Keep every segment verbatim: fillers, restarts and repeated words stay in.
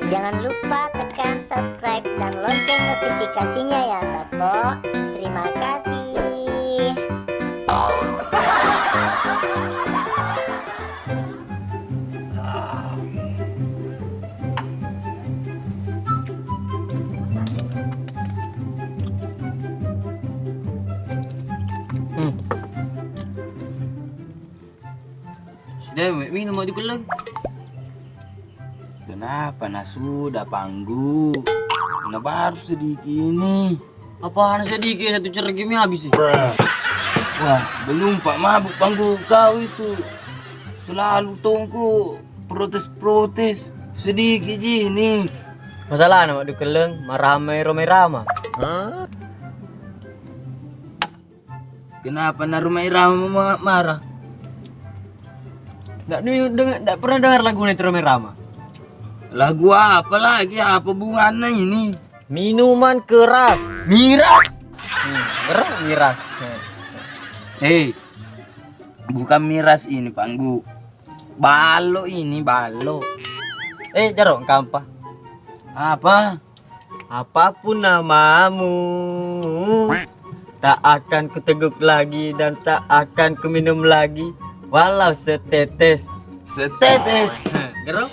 Jangan lupa tekan subscribe dan lonceng notifikasinya ya, Sappo. Terima kasih. Hmm. Sudah, minum maju keleng. Kenapa na sudah, Panggu? Na baru sedikit ini. Apaan sedikit, satu cergi mi habis sih. Wah, belum pak mabuk, Panggu, kau itu. Selalu tongku protes-protes. Sedikit ji ini. Masalahna madu keleng, maramai Roma Irama. Kenapa na Roma Irama ma-, marah? Ndak ni dengar, ndak pernah dengar lagu itu Roma Irama. Lagu apa lagi? Apa hubungannya ini? Minuman keras. Miras? Hmm, keras, miras. Hmm. Eh, bukan miras ini, Panggu. Ballo ini, ballo. Eh, Jaro, engka apa? Apa? Apapun namamu, tak akan kuteguk lagi dan tak akan kuminum lagi, walau setetes. Setetes. Heh, Jaro?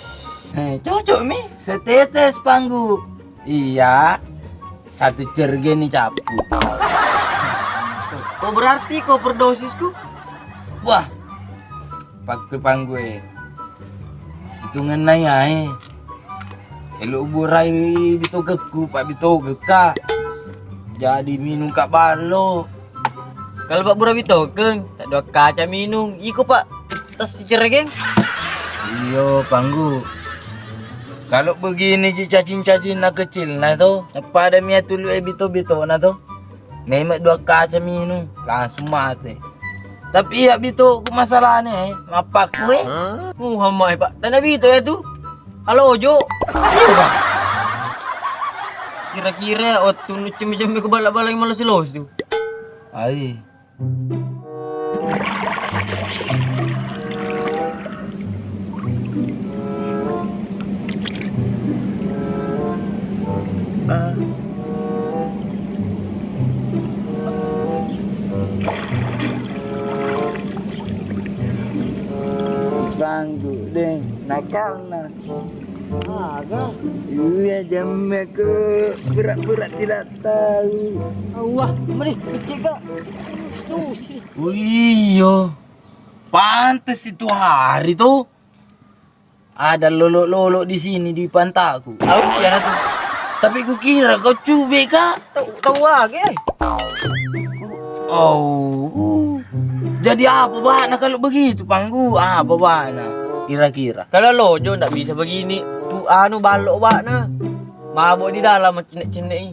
Eh, cocok mi, setetes, Panggu. Iya, satu cerge ni capu. Oh, berarti ko perdosisku? Wah, pakke, Panggu e. Situngenna yae. Elo burai bitogekku, pak bitogekka. Jadi minum ka ballo. Kalau pak bura bitogeng, tak dua kaca minum. Iko pak tas siceregeng. Iyo, Panggu. Kalau begini ji cacing-cacing na kecil na to, pada mia tulu e bito-bito na to. Meme dua kaca minum, langsung mate. Tapi iya bitoku masalahnya, eh, mappakku, eh. Muhammad, Pak. Tanda bito ya tu. Halo, Jo. Iya, Pak. Kira-kira waktu nucem-cem ku bala-bala yang malas los tu. Ai. Banggu deh, nakalna. Aga? Iya, jamme ke pura-pura tidak tahu. Wah, meni kecil kak. Tuh sih. Oh iya. Pantes itu hari tuh. Ada lolo-lolo di sini di pantaku. Tahu ya tuh. Tapi kukira kau cube kak. Tahu, tahu aja. Oh. Jadi apa bana kalau begitu, Panggu? Apa bana? Kira-kira. Kalau lojo ndak bisa begini. Tu anu balok bana. Mabok di dalam cenne-cenne i.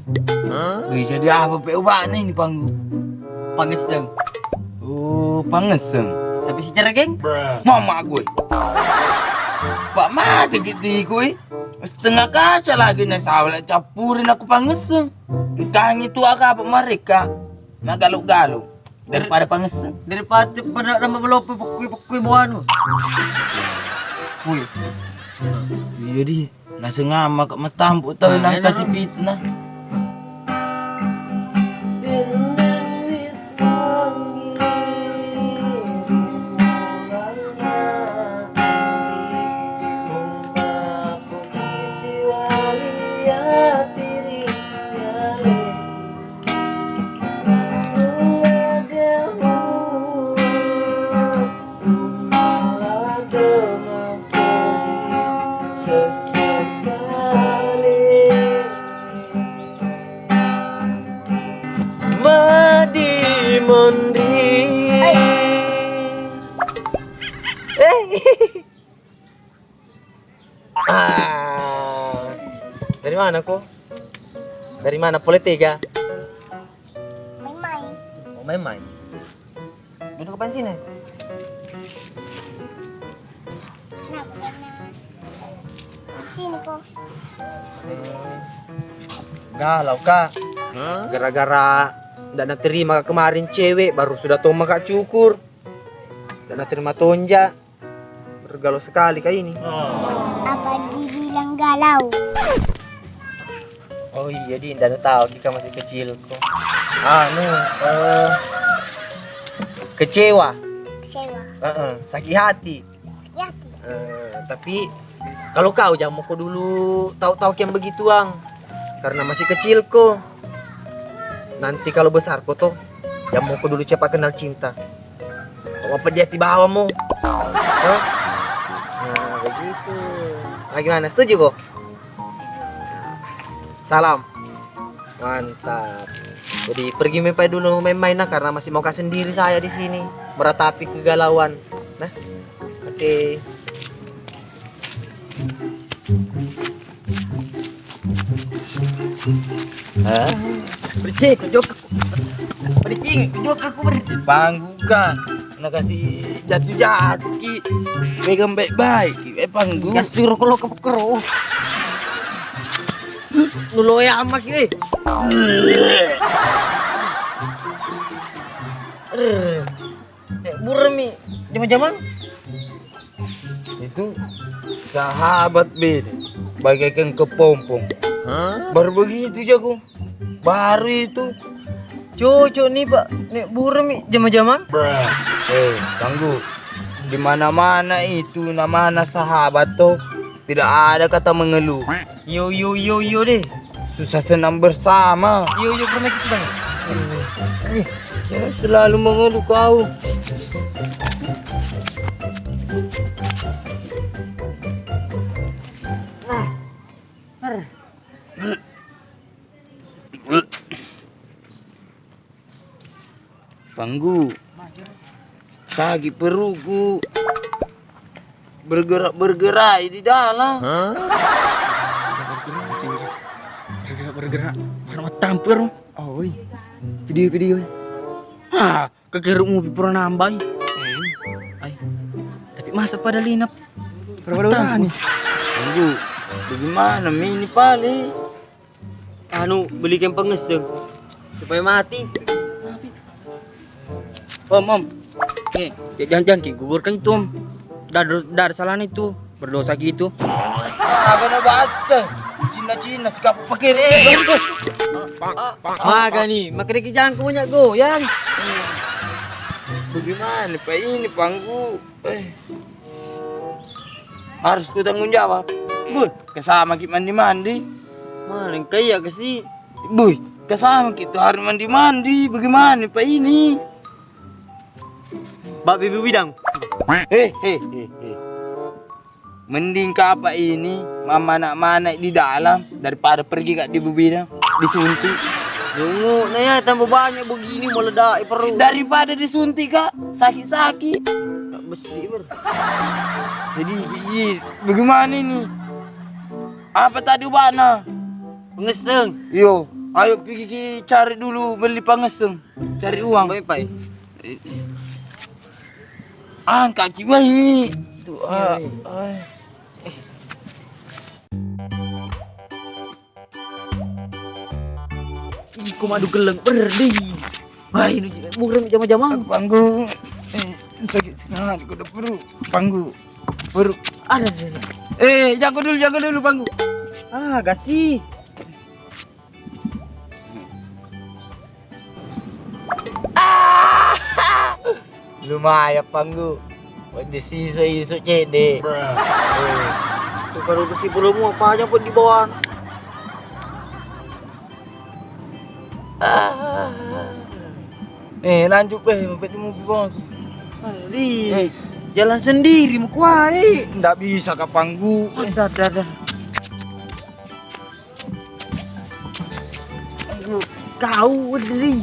Wih, jadi apa pe bana ini, Panggu? Pangeseng. Oh, pangeseng. Tapi secara geng? Mama gue. Pak mati gitu ikui. Setengah kaca lagi nih, sawala campurin aku pangeseng. Engkangi tu aga apa mereka. Nah, galu-galu. Daripada pangeseng. Daripada pada nama melope pekui-pekui buanu. Woi. Iya di, naseng ama kak matampu tau nang kasih fitnah. Madi Mondri. Eh. Ah. Dari mana ko? Dari mana? Pole tega? Main-main. Oh, main-main. Duduk ke sini. Nah, karena di sini ko. Galau kak. Gara-gara ndak naterima kemarin cewek, baru sudah toma kak cukur. Ndak naterima tonja. Bergalau sekali kak ini. Apa dibilang Galau. Oh iya, Din, ndak tahu kita masih kecil kok. Anu, eh, kecewa. Kecewa. Heeh, sakit hati. Sakit hati. Eh, tapi kalau kau, jammoko dulu tahu-tahu yang begituang. Karena masih kecil ko. Nanti kalau besar ko toh, jammoko dulu cepat kenal cinta. Apa dia tiba awamo? Hah? Nah, begitu. Nah, gimana? Setuju ko? Salam. Mantap. Jadi pergi mepai dulu main-main, nah, karena masih mau kau sendiri saya di sini meratapi kegalauan. Nah, oke. Ah, percaya kau jok. Percaya kau jok aku ber- Panggu kan. Nakasi jatuh-jatuh ki. Pegang baik-baik ki. Eh, panggu. Gas suruh kalau kepekero. Nulo ya amak ki, eh. Eh, buremi. Jama-jamang. Itu sahabat beda, bagaikan kepompong. Baru begitu jago. Baru itu. Cocok nih, Pak. Nek buremi jama-jamang. Eh, tanggu. Di mana-mana itu namanya sahabat toh, tidak ada kata mengeluh. Yo, yo, yo, yo deh. Susah senang bersama. Yo, yo, pernah gitu, Bang. Eh, jangan selalu mengeluh kau. Nah. Har. Panggu. Sakit perutku. Bergerak-bergerak di dalam. Bergerak-bergerak. Mana tampil? Oh, iya. Video-video. Ah, kekerukmu pura nambai. Ai. Tapi masa pada linap? Pada-pada nih. Panggu. Bagaimana mi ini paling? Anu, belikan pengesseng supaya mati. Om, om. Nih, jangan-jangan ki gugurkan itu, om. Dar, dar salahnya itu, berdosa gitu. Apa na baca? Cina-Cina, sikap pakai. Maga nih, makanya ki jangan banyak goyang. Bagaimana, Pak, ini, Panggu? Eh. Harus ku tanggung jawab. Bun, kesama ki mandi-mandi. Mana yang kaya ke si? Bui, kesama ki tu harus mandi-mandi. Bagaimana, Pak, ini? Bak bibi bidang. Eh, eh, eh, eh. Mending kapa ini mamana-mana di dalam daripada pergi ka di bubina disuntik. Dungu, nah ya tambah banyak begini meledak perut. Daripada disuntik, Kak, sakit-sakit. Tak besi ber. Jadi, biji, bagaimana ini? Apa tadi obatnya? Pengesseng. Yo, ayo pergi ki cari dulu beli pengesseng. Cari uang. Baik, Pak. Angkat ki baik. Tuh, ah, ah. Iko madu geleng berdi. Wah, ini burung jama-jama. Panggu. Eh, sakit sekali kuda perut. Panggu. Perut. Ada, ada, ada. Eh, jago dulu, jago dulu, Panggu. Ah, gasi. Ah! Lumayan, Panggu. Wah, di siso-iso cede. Eh. Tuh, kalau besi bolomu apa aja pun di bawah. Ah. Eh, lanjut, eh, mampet di mobil bawah. Di, eh, jalan sendiri mau kuai. Ndak bisa, Kak, Panggu. Ada, ada, ada. Kau, Dri.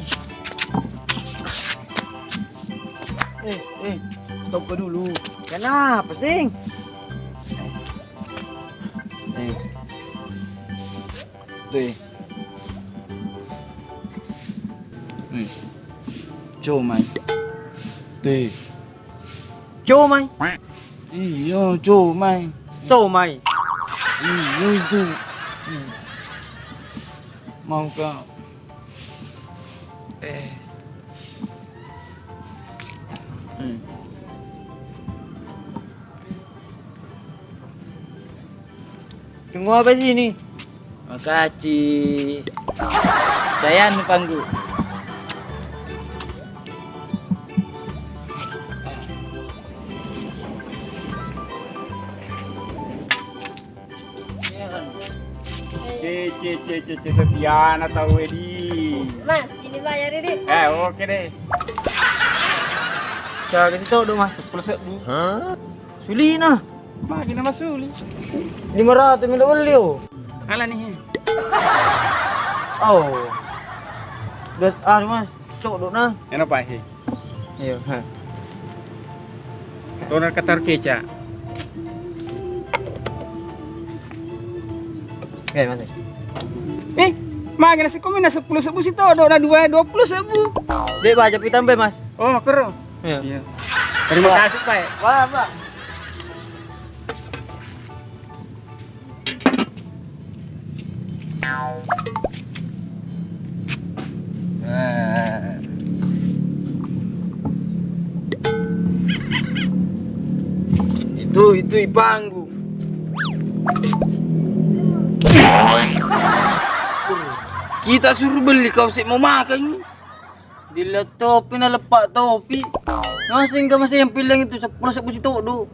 Eh, eh, stop dulu. Kenapa, Sing? Eh. Tuh. Hmm. Comai. Tuh. Comai. Iyo, comai. Comai. Iyo itu. Hmm. Mau ke eh. Hmm. Tunggu apa sini? Makaci. Sayang panggu. Cece, cece, cece, setiana tau edi. Mas, ini bayar ini. Eh, oke deh. Siaga itu do mas, sepuluh sebu. Sulina. Magi na masuli. Lima ratus mila beli, oh. Ala nih. Oh. Dos, ah, mas. Cok do na. Eno pahe. Iya, ha. Tona katar keca. Oke, mas. Eh, magi na sikomi na sepuluh sebu si todo na dua, dua puluh sebu. Dek, baca pitambe, mas. Oh, kero. Iya. Iya. Terima kasih, Pak. Wah, Pak. Itu, itu ipanggu. Kita suruh beli, kau sih mau makan. Dilla topi na leppa topi. Masing ka masing yang pilang itu sepuluh sebu si todo.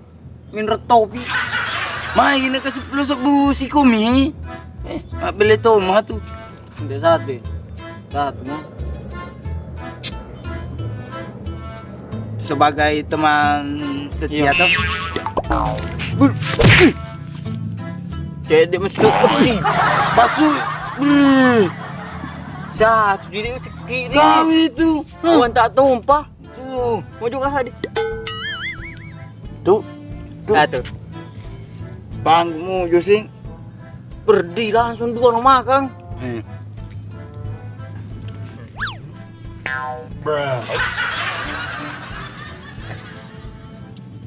Minro topi. Mai na ke sepuluh sebu si komi. Eh, mabbele to matu. Nde satu. Satu mo. Sebagai teman setia. Iya. Toh. Bul- Cedde masuk. Pasu. Hmm. Satu jadi cekik ni. Kau itu. Awan tak tumpah. Tuh. Mau juga tadi. Tuh. Tuh. Ah, tuh. Bangmu Jusing. Perdi langsung dua no makan. Hmm.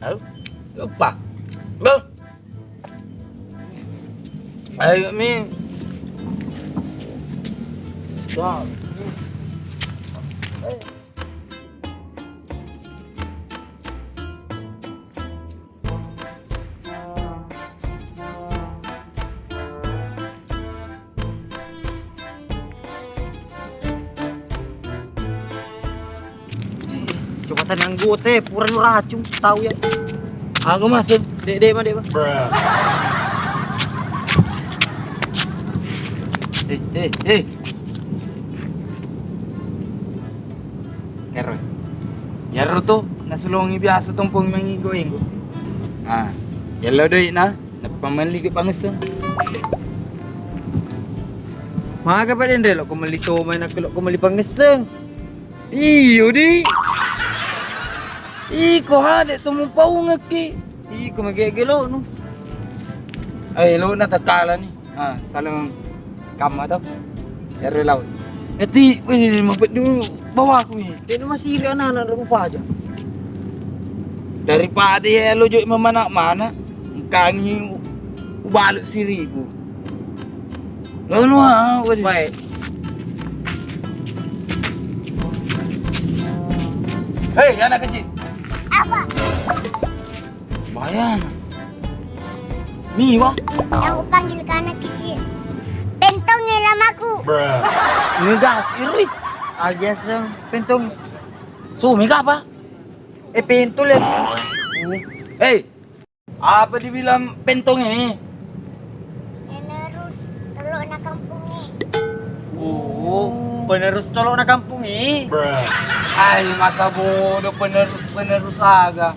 Ayo, lupa. Bang. Ayo, Mi. Wah. Coba tanya anggota, pura lu racun, tahu ya. Aku masuk. Dek, dek, ma, dek, ma. Eh, eh, eh. Ero. Ero tu, nasulungi biasa tumpung mengi goenggo. Ah, yellow doi na. Nappa melli ke pangesseng. Maga pa denre lo ko melli somai, nak lo ko melli pangesseng. Iyo di. Iko ha de to mupaungekki. Iko mege gelo no. Eh, lo na takala ni. Ah, saleng kamma to. Ero laut. Eti, weh, mapeddu bawaku ni. Tena masiri anak-anak rupa aja. Daripada ya lo jok memanak-manak, engkangi u-, ubalut siribu. Lalu ah, weh. Baik. Hei, anak kecil. Apa? Bayana. Miwa. Yang kupanggil ke anak kecil. Pentongi lamaku. Ngegas, irui. Aja sem pentong. Sumi ka apa? Eh, pintu lihat. Eh, apa dibilang pentongi? Penerus telokna kampungi. Oh, penerus telokna kampungi. Ai, masa bodoh penerus-penerus aga.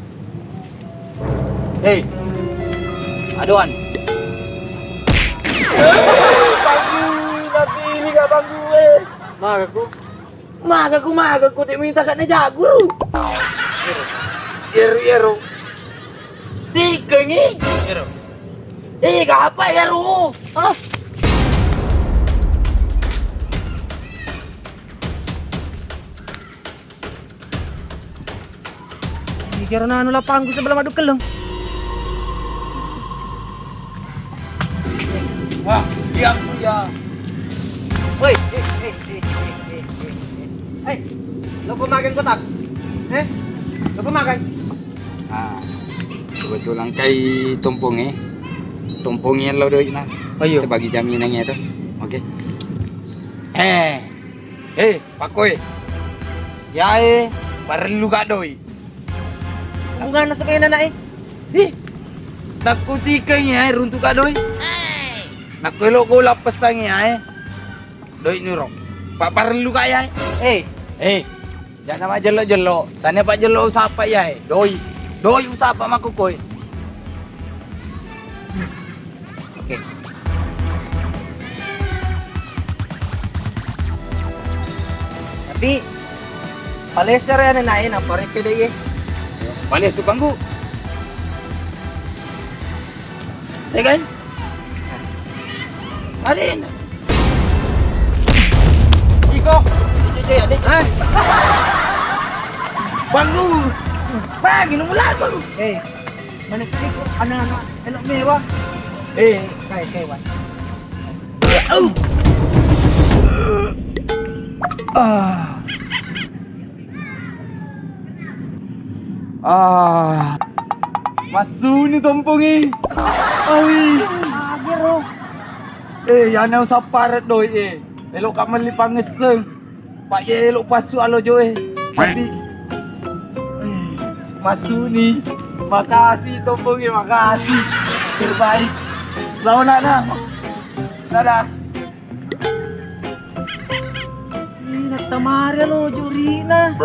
Hei, adoan. Bangku, napili ka bangku, eh. Maga ku. Maga ku, maga ku, de minta ka na jaguru. Ero, ero. Tikengi. Ero. Eh, gapa ero? Hah? Mikir nanu lapangku sebelah madu keleng. Wah, diam ku ya. Woi, eh, eh, eh, eh, eh, eh, eh. Hei, lo ko makan kotak? Eh? Lo ko makan? Ah, kebetulan kai tompongi. Tompongi lo doi na. Oh, iya. Sebagai jaminannya itu. Oke. Eh, eh, Pak Koe. Yae, parellu ka doi. Hubunganna sebenarna, eh? Ih, takkutikeng yae runtu ka doi. Nakko elo ko lappesangi yae. Doi nuro. Pak parellu ka yae. Eh, eh. Jangan majjello-jello. Tania pak jello usapa yae. Doi. Doi usapa makko koe. Oke. Tapi palesser ya nena e, nampa rekke deh ye. Palessu panggu. Ya kan? Ada yang iko. Hah? Panggu. Panggu, nunggu lama. Eh, mana tadi kok anak-anak enak mewah? Eh, kayak kayak. Ah. Ah. Masuni tompongi. Awi. Agero. Eh, yana usapparet doi eh. Elo ka melli pangesseng. Pak ye elo passu alo joe. Tapi eh, masuni. Makasih tompongi, makasih. Terbaik. Lawan anak. Dadah. Ih, nattamari alo jurina.